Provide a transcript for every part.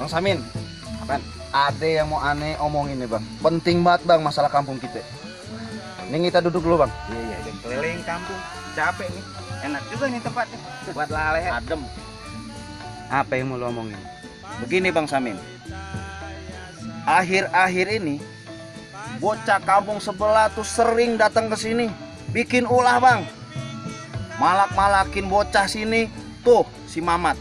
Bang Samin, Apaan? ada yang mau aneh omongin nih bang. Penting banget bang masalah kampung kita. Nih kita duduk dulu bang. Iya, dan keliling kampung. Capek nih. Enak juga nih tempatnya. Buat laleh. Adem. Apa yang mau lo omongin? Begini bang Samin. Akhir-akhir ini bocah kampung sebelah tuh sering datang ke sini, bikin ulah bang. Malak-malakin bocah sini. Tuh si Mamat.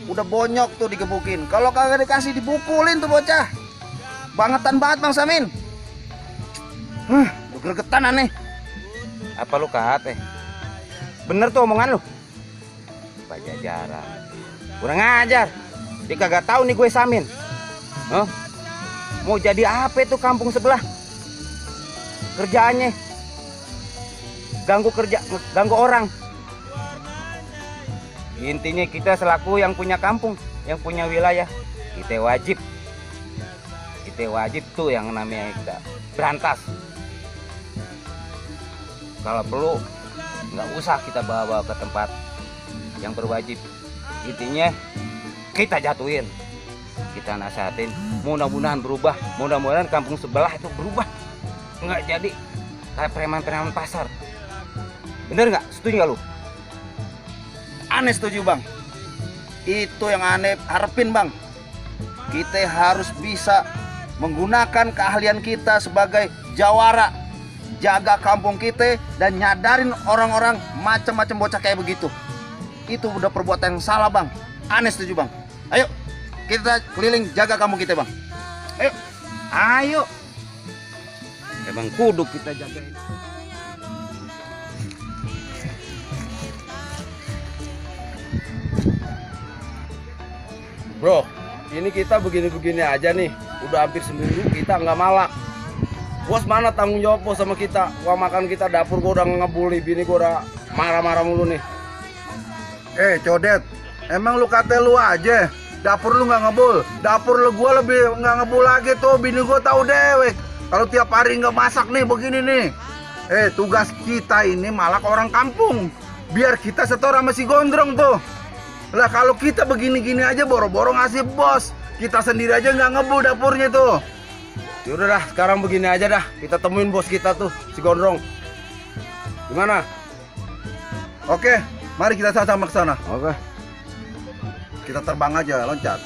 Udah bonyok tuh digebukin. Kalau kagak dikasih dipukulin tuh bocah. Bangetan banget bang Samin. Udah gregetan aneh. Apa lu kate? Bener tuh omongan lu. Pajajaran. Kurang ajar. Dia kagak tahu nih gue Samin. Huh? Mau jadi apa itu kampung sebelah? Kerjaannya ganggu orang. Intinya kita selaku yang punya kampung, yang punya wilayah, kita wajib tuh yang namanya kita berantas. Kalau perlu nggak usah kita bawa ke tempat yang berwajib. Intinya kita jatuhin, kita nasihatin, mudah-mudahan berubah, mudah-mudahan kampung sebelah itu berubah, nggak jadi kayak preman-preman pasar. Bener nggak? Setuju nggak lu? Aneh setuju bang. Itu yang aneh harapin bang. Kita harus bisa menggunakan keahlian kita sebagai jawara, jaga kampung kita dan nyadarin orang-orang macam-macam bocah kayak begitu. Itu udah perbuatan yang salah bang. Aneh setuju bang. Ayo kita keliling jaga kampung kita bang. Ayo. Emang kudu kita jagain. Bro, ini kita begini-begini aja nih. Udah hampir seminggu kita nggak malak. Bos mana tanggung jawab bos sama kita? Uang makan kita, dapur gua udah ngebully, bini gua udah marah-marah mulu nih. Codet, emang lu kata lu aja dapur lu nggak ngebul, dapur lu gua lebih nggak ngebul lagi tuh, bini gua tahu dewek kalau tiap hari nggak masak nih begini nih. Tugas kita ini malah ke orang kampung biar kita setor sama si gondrong tuh. Lah kalau kita begini-gini aja boro-boro ngasih bos, kita sendiri aja nggak ngebul dapurnya tuh. Yaudah dah, sekarang begini aja dah, kita temuin bos kita tuh, si gondrong. Gimana? Oke, mari kita sama-sama ke sana. Oke. Kita terbang aja, loncat.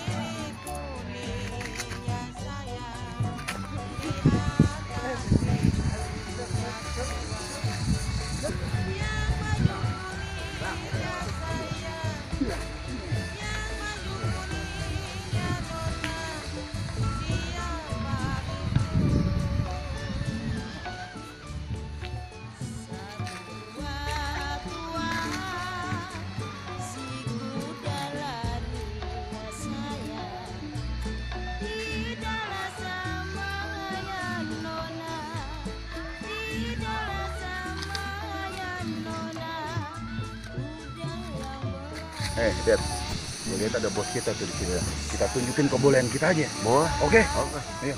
Dad, gue lihat ada bos kita tuh di sini. Kita tunjukin kebolehan kita aja. Boleh. Oke? Oke. Ayo.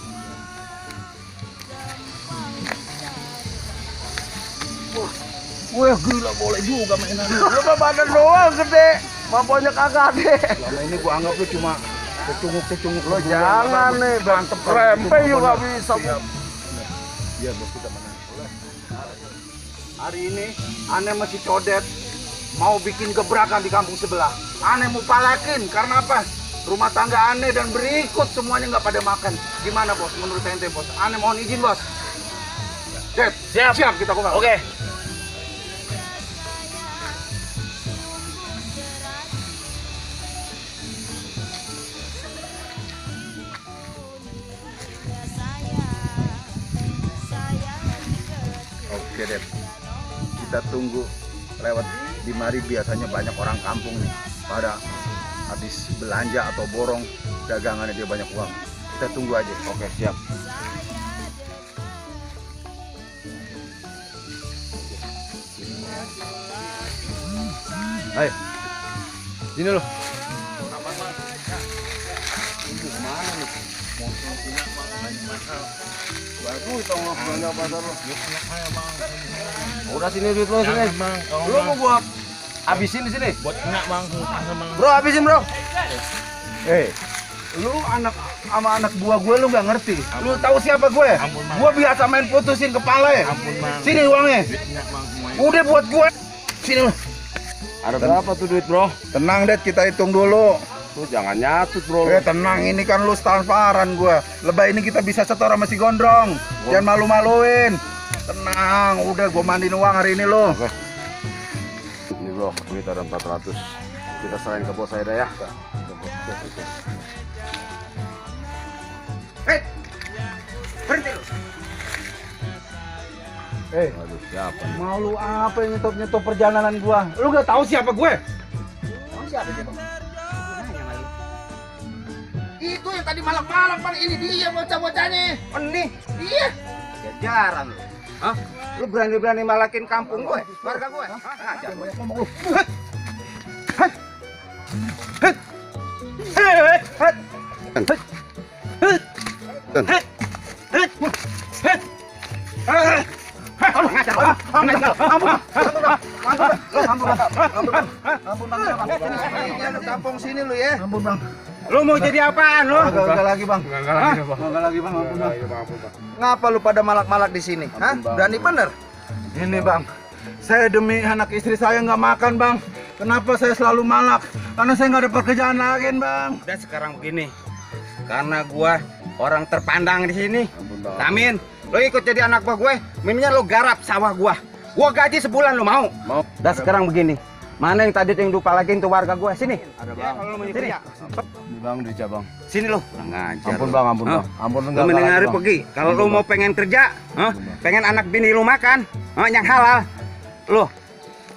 Wah gila, boleh juga mainan lu. Lu mah badan doang gede, mampunya kagak deh. Selama ini gue anggap lu cuma kecunguk-kecunguk. Lo jangan nih, mantep rempe juga bisa. Iya bos kita menang. Hari ini aneh masih codet mau bikin gebrakan di kampung sebelah. Aneh mau palakin karena apa? Rumah tangga aneh dan berikut semuanya nggak pada makan. Gimana bos? Menurut ente bos? Aneh mohon izin bos. Siap kita kumpul. Oke. Oke Dad, kita tunggu lewat di mari, biasanya banyak orang kampung nih pada habis belanja atau borong dagangannya, dia banyak uang. Kita tunggu aja. Oke, siap. Ayo, sini lo. Udah sini duit lo sini. Lo mau gua habisin di sini. Buat enak bang, susah bang. Bro, habisin bro. Lu anak sama anak buah gue lu nggak ngerti. Lu tahu siapa gue? Gue biasa main putusin kepala ya. Sini uangnya. Udah buat gue. Sini lu. Ada berapa tuh duit, Bro? Tenang Det, kita hitung dulu. Lu jangan nyatut, Bro. Tenang, ini kan lu transparan gue. Lebay ini kita bisa setor sama si Gondrong. Jangan malu-maluin. Tenang, udah gue mandiin uang hari ini lu. Ini, Bro, duit ada 400. Kita serahin ke bos saya dah ya. Berhenti lu. Aduh, siapa nih? Mau lu apa yang nyetop perjalanan gua? Lu gak tahu siapa gue? Siapa sih, Bang? Itu yang tadi malam-malam, Bang. Ini dia bocah-bocahnya. Ini Iya. jajaran lu. Hah? Lu berani-berani malakin kampung gue, warga gue. Ajar lu. Ini lu kampung sini lu ya. Ampun bang. Lu mau jadi apaan lu? Enggak lagi bang. Enggak lagi, Bang. Enggak lagi bang. Ampun bang. Maafin, Bang. Ngapa lu pada malak-malak di sini? Hah? Bang. Berani bener? Ini bang. Saya demi anak istri saya nggak makan bang. Kenapa saya selalu malak? Karena saya nggak ada pekerjaan lagi bang. Udah sekarang begini. Karena gua orang terpandang di sini. Bang. Amin. Lo ikut jadi anak buah gue, minimal lo garap sawah gua. Gua gaji sebulan lo mau? Mau. Udah sekarang begini. Mana yang tadi yang lupa lagi tuh warga gua? Sini. Ada, Ya, Bang. kalau lo mau Sini. kerja. Bang, duitnya, Bang. Sini lo. Kurang ngajar. Ampun, lo. Bang, ampun, Hah? Bang. Ampun, Lo enggak mending lagi, hari Bang. pergi. Kalau lo Ampun, mau Bang. pengen kerja, hah? Bang. Pengen anak bini lo makan, yang halal, lo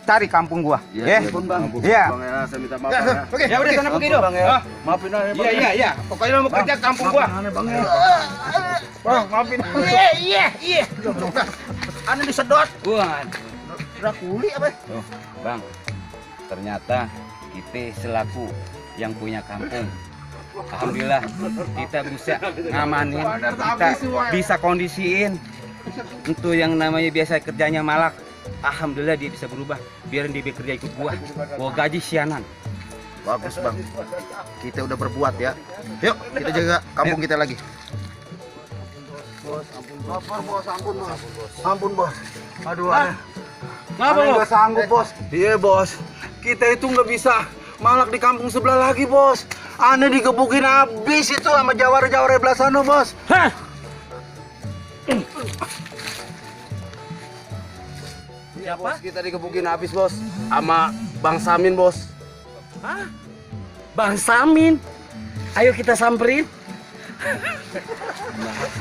cari kampung gua. Ya. Ampun, Bang. Ampun, Iya. Bang, ya. Saya minta maaf, Ya, Bang, ya. oke. Ya udah sana pergi dong. Bang, ya. Hah? Maafin aja, Bang. Iya, iya. Pokoknya lo mau kerja ke kampung gua. Aneh bang ya. Bang maafin. Iya. Ane disedot. Wah, Drakuli apa? tuh, Bang. Ternyata kita selaku yang punya kampung, alhamdulillah kita bisa ngamanin, kita bisa kondisiin. Itu yang namanya biasa kerjanya malak. Alhamdulillah dia bisa berubah. Biarin dia bekerja ikut gua gaji sianan. Bagus, Bang. Kita udah berbuat ya. Yuk, kita jaga kampung kita lagi. Ampun bos. Aduh aneh. Ngapa Aneh lo? nggak sanggup bos. Iya bos. Kita itu nggak bisa malak di kampung sebelah lagi bos. Aneh digebukin habis itu sama jawara-jawara belah sana bos. Hah? Iya, Bos. Kita digebukin habis, Bos. Sama Bang Samin, Bos. Bang Samin. Ayo kita samperin.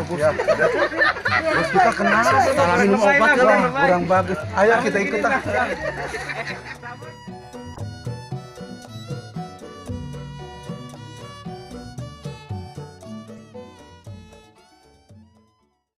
Bos kita kenal. Salah minum obat kurang bagus. Ayo kita ikut.